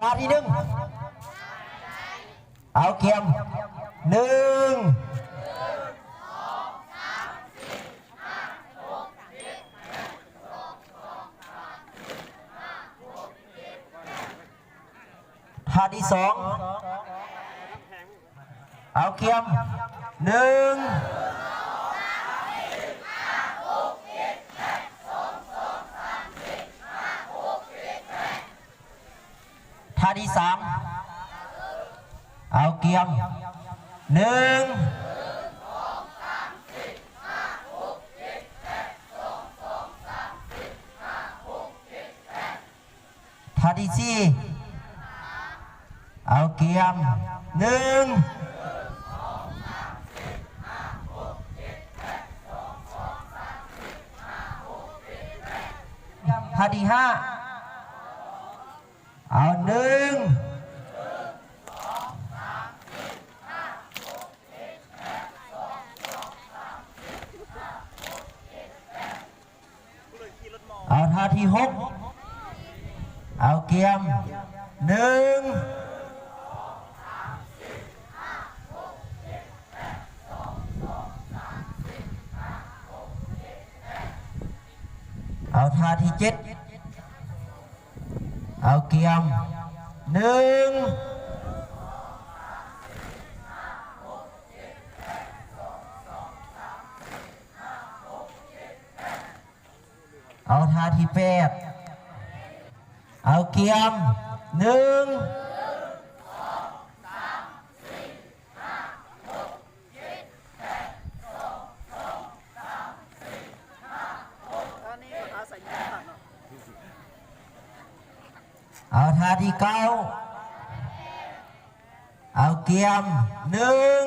ທ່າທີໜຶ່ງ ເອົາກຽມ ໜຶ່ງ ທ່າທີສອງ ເອົາກຽມ ໜຶ່ງ ທ່າທີສາມ ເອົາກຽມ ໜຶ່ງ ທ່າທີສີ່ ເອົາກຽມ ໜຶ່ງ ທ່າທີຫ້າ ເອົາ ໜຶ່ງ ເອົາ ທ່າທີຫົກ ເອົາກຽມ ໜຶ່ງ ເອົາ ທ່າທີເຈັດ ເອົາກຽມ ໜຶ່ງ ເອົາ ທ່າທີແປດ ເອົາກຽມ ໜຶ່ງ ເອົາ ທ່າທີເກົ້າ ເອົາກຽມ ໜຶ່ງ